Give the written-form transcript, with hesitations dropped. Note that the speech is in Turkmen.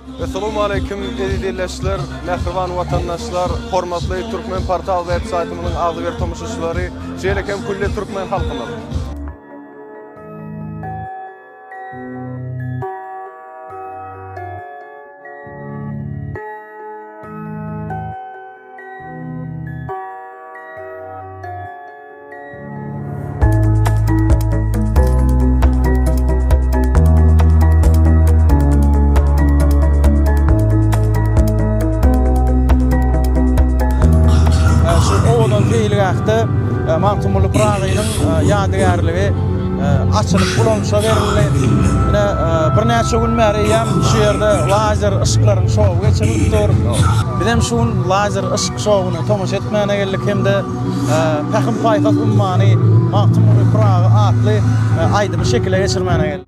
Essalawmaleýkim eziz ildeşler, mähriban watandaşlar, hormatly Türkmen portal web saýtymyzyň agzybir tomaşaçylary, şeýle hem külli türkmen halkymyz. Şu owadan seýilgähde Magtymguly Pyragynyň ýadygärligi açylyp ulanyşa berildi. Ine, birnäçe gün bäri eýýäm şu ýerde lazer yşyklaryň şowy geçirilip dur. Biz hem şu gün lazer yşyk şowuna tomaşa etmäne geldik hem-de Pähim-paýhas ummany Magtymguly Pyragy atly aýdymy şekile geçirmäne geldik.